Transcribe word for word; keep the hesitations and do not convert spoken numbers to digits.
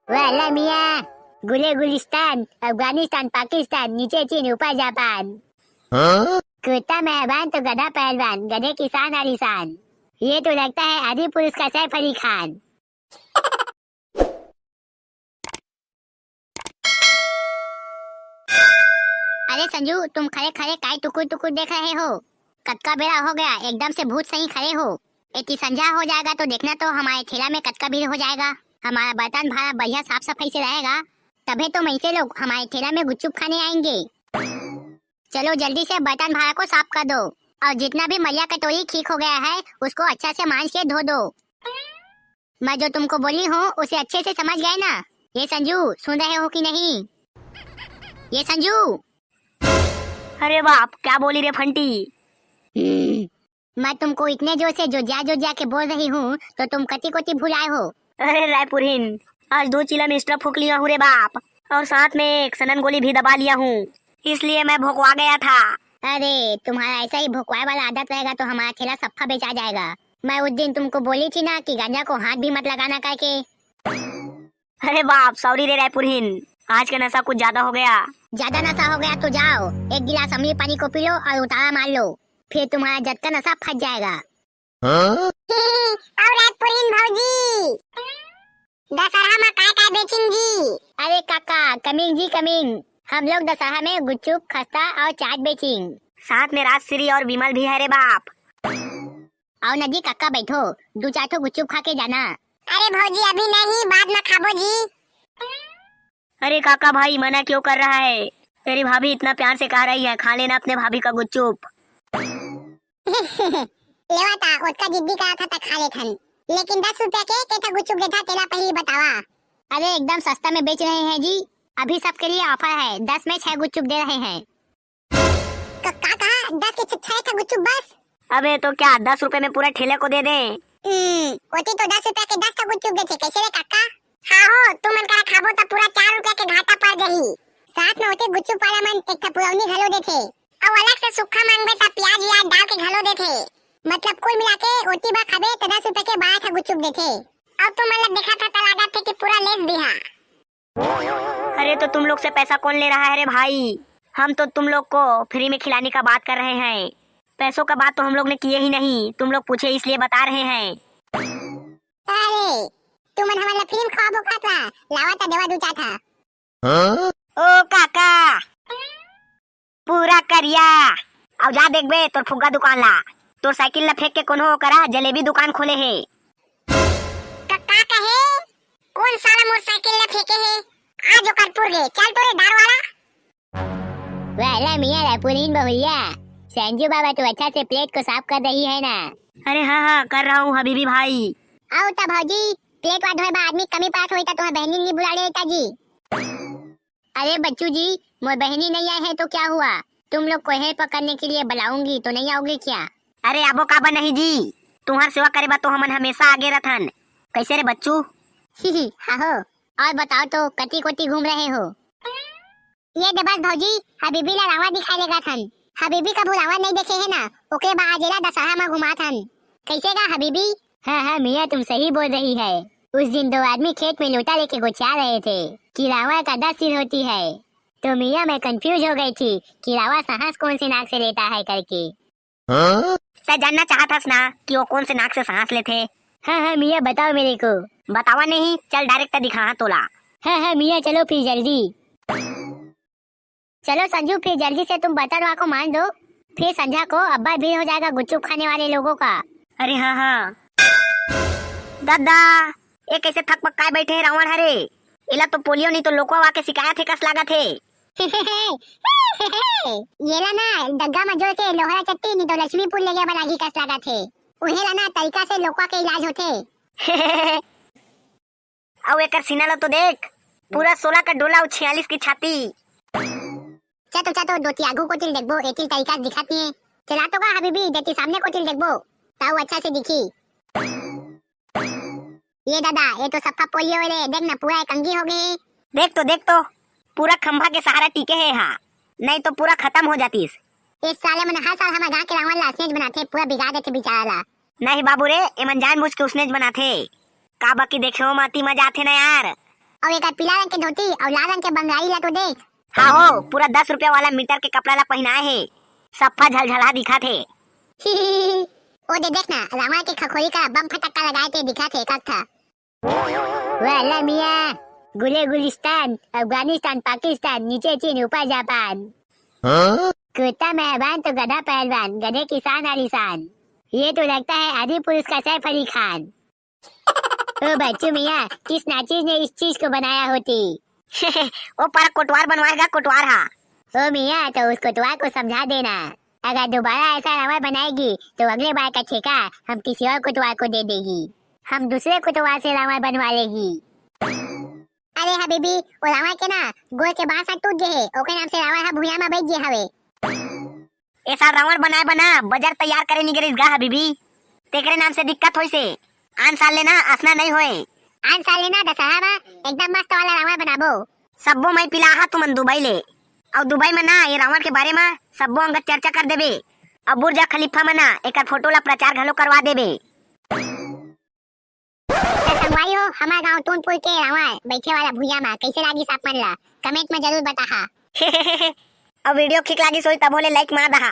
वाह अल्लाह मियाँ, गुले गुलिस्तान, अफगानिस्तान, पाकिस्तान, नीचे चीन, ऊपर जापान। हाँ? कुत्ता मेहरबान तो गधा पहलवान, गधे किसान आलीशान। ये तो लगता है आदि पुरुष का सैफ अली खान। अरे संजू, तुम खड़े खड़े काय टुकुर टुकुर देख रहे हो? कतका बेरा हो गया, एकदम से भूत सही खड़े हो। एती संझा हो जाएगा तो देखना तो हमारे ठेला में कतका भीड़ हो जाएगा। हमारा बर्तन भाड़ा बढ़िया साफ सफाई से रहेगा, तभी तो मनसे लोग हमारे ठेला में गुपचुप खाने आएंगे। चलो जल्दी से बर्तन भाड़ा को साफ कर दो, और जितना भी मलिया कटोरी ठीक हो गया है उसको अच्छा से मांज के धो दो। मैं जो तुमको बोली हूँ उसे अच्छे से समझ गए ना? ये संजू, सुन रहे हो कि नहीं? ये संजू। अरे बाप, क्या बोली रे फंटी? हम्म, मैं तुमको इतने जोर से जोजिया जोजिया के बोल रही हूँ तो तुम कति कोती भुलाए हो? अरे रायपुरहीन, आज दो चिलम एक्स्ट्रा फूक लिया हूँ रे बाप, और साथ में एक सनन गोली भी दबा लिया हूँ, इसलिए मैं भोकवा गया था। अरे, तुम्हारा ऐसा ही भोकवाए वाला आदत रहेगा तो हमारा ठेला सफा बेचा जाएगा। मैं उस दिन तुमको बोली थी ना कि गांजा को हाथ भी मत लगाना करके। अरे बाप, सॉरी रे रायपुरहीन, आज का नशा कुछ ज्यादा हो गया। ज्यादा नशा हो गया तो जाओ, एक गिलास अमली पानी को पी लो और उतारा मार लो, फिर तुम्हारा जद का नशा फट जाएगा। हाँ? और रायपुरहीन भौजी, दशहरा में काय काय बेचिंग जी? अरे काका, कमिंग जी कमिंग। हम लोग दशहरा में गुपचुप, खस्ता और चाट बेचिंग। साथ में राजश्री और विमल भी है रे बाप। आओ ना जी काका, बैठो, दो चार ठो गुपचुप खा के जाना। अरे भौजी, अभी नहीं, बाद में खाबो जी। अरे काका भाई, मना क्यों कर रहा है? तेरी भाभी इतना प्यार से कह रही है, खा लेना अपने भाभी का गुपचुप। लेवा ता, ओतका जिद्दी करा था ता खा लेथन। लेकिन दस रुपया के के ठा गुपचुप देथा, तेला पहली बतावा। अरे एकदम सस्ता में बेच रहे हैं जी, अभी सबके लिए ऑफर है, दस में छह गुपचुप दे रहे हैं। क-, का कहा? दस के छ-, छह ठा गुपचुप बस? अबे तो क्या दस रुपए में पूरा ठेले को दे दे? हम्म, ओती तो दस रुपया के दस ठा गुपचुप देथे, कैसे रे काका? हाँ हो, तुमन करा खाबो त पूरा चार रुपया के घाटा पड़ जाही। साथ में ओती गुपचुप वाला मन एक ठा पुरौनी घलो देथे, अउ अलग से सुक्खा मांगबे त प्याज व्याज डाल के घलो देथे। मतलब कुल मिला के ओती बा खाबे त दस रुपया के बारह ठा गुपचुप देथे। अउ तुमन ला देखा था त लागत थे कि पूरा लेस दिहा। अरे तो तुम लोग से पैसा कौन ले रहा है रे भाई? हम तो तुम लोग को फ्री में खिलाने का बात कर रहे हैं, पैसों का बात तो हम लोग ने किए ही नहीं, तुम लोग पूछे इसलिए बता रहे हैं। अरे, तुमन हमन ला फ्री में खवाबो का था? लावा ता देवा दू चार ठा। हाँ? ओ काका, पूरा करिया, अउ जा देखबे तोर फुग्गा दुकान ला, तोर साइकिल ला फेंक के कोनो ओकरा जलेबी दुकान खोले हे। का, का कहे? कौन साला मोर साइकिल ला फेंके हे? आज ओकर पुर गे, चल तोरे दार वाला। वाला मियाँ रायपुरहीन बहुरिया, संजू बाबा तो अच्छा से प्लेट को साफ कर रही है ना? अरे हाँ हाँ, कर रहा हूँ हबीबी भाई। आओ ता भौजी, प्लेट वा धोए बा आदमी कमी पास होई ता तुम्हार बहनी नहीं बुला लेता जी। अरे बच्चू जी, मोर बहनी नहीं आए है तो क्या हुआ? तुम लोग को हेल्प करने के लिए बुलाऊंगी तो नहीं आओगे क्या? अरे आबो काबर नहीं जी, तुम्हार सेवा करे बा तो हमन हमेशा आगे रथन। कैसे रे बच्चू? ही ही, हाँ हो। और बताओ तो कति कोति घूम रहे हो? ये दे बस भौजी, हबीबी ला रावण दिखाए लेगा थन। हबीबी कभू रावण नहीं देखे है ना, ओकरे बा आज एला दशहरा में घुमा थन। कैसे गा हबीबी? हाँ हाँ मियाँ, तुम सही बोल रही है। उस दिन दो आदमी खेत में लोटा लेके गोचिया रहे थे कि रावण का दस सिर होती है। तो मियाँ, मैं कंफ्यूज हो गई थी कि रावण सांस कौन से नाक से लेता है करके। हाँ? सर जानना चाहत हस ना कि वो कौन से नाक से सांस लेथे? हाँ हाँ मियाँ, बताओ मेरे को। बतावा नहीं, चल डायरेक्ट दिखा तोला। हाँ हाँ मियाँ, चलो फिर जल्दी। चलो संजू, फिर जल्दी से तुम बर्तन वाको मांज दो, फिर संझा को अब्बड़ भीड़ हो जाएगा गुपचुप खाने वाले लोगों का। अरे हाँ हाँ। दादा, ये कैसे थक पक काय बैठे है रावण हरे? एला तो पोलियो नहीं तो लोकवा वाके शिकायत है कस लागत है। येला ना डग्गा में जोर के लोहरा चट्टी नहीं तो लक्ष्मीपुर ले गया बलागी कस लागत है। उहेला ना तरीका से लोकवा के इलाज होथे। अउ एकर सीना ला तो देख, पूरा सोलह का डोला अउ छियालीस की छाती। चतो चतो, दोती आगू कोतिल देखबो, एतिल तरीका दिखाती है। चला तो का हबीबी, देती सामने कोतिल देखबो, ताऊ अच्छा से दिखी। ये दादा, ये तो सबका पोलियो है रे, देख ना पूरा एक अंगी हो गए। देख तो, देख तो, पूरा खंभा के सहारा टिके है हा, नहीं तो पूरा खत्म हो जातीस। इस साले मन हर साल हमर गांव के रावण ला असनेच बनाथे, पूरा बिगाड़ देथे बेचारा ला। नहीं बाबू रे, एमन जानबूझ के उसनेच बनाथे। का बाकी देखे हो माती मजा आथे ना यार। अउ एकर पीला रंग के धोती अउ लाल रंग के बंगाली ला तो देख। हाँ हो, पूरा दस रुपया वाला मीटर के कपड़ा ला पहिनाए हे, सफ्फा झलझला दिखत हे। ओ दे देख ना, रावण के खखोरी का बम फटक्का लगाए ते दिखत हे कत्था। वाला मियाँ, गुले गुलिस्तान, अफगानिस्तान, पाकिस्तान, नीचे चीन, ऊपर जापान। हाँ? कुत्ता मेहरबान तो गधा पहलवान, गधे की शान आलीशान। ये तो लगता है आदि पुरुष का सैफ अली खान। ओ बच्चू मियाँ, किस नाचिज ने इस चीज को बनाया होती? ओ पर कोटवार बनवाएगा, कोटवार हा। ओ मियाँ, तो उस कोटवार को समझा देना, अगर दोबारा ऐसा रावण बनाएगी तो अगले बार का ठेका हम किसी और कोटवार को दे देगी। हम दूसरे कोटवार से रावण बनवा लेगी। अरे हबीबी, ओ रावण के ना गोड़ के बांस ह टूट गे हे, ओके नाम से रावण ह भुइयां म बइठ गे हवे। ए साल रावण बनाए बना बजर तैयार करे नि गे रिस गा हबीबी, तेकरे नाम से दिक्कत होइसे। आन साल ले ना असना नइ होए। आन साल ले ना दशहरा म एकदम मस्त वाला रावण बनाबो। सब्बो मई पिलाहा तुमन दुबई ले, अउ दुबई म ना ये रावण के बारे म सब्बो अंगत चर्चा कर देबे। अउ बुर्ज खलीफा म ना एकर फोटो ला प्रचार घलो करवा देबे। त संगवारी हो, हमर गांव टूनपुर के रावण बइठे वाला भुइयां म कइसे लागिस आप मन ला? कमेंट म जरूर बताहा। अउ वीडियो ठीक लागिस होई तभो ले लाइक मार दहा।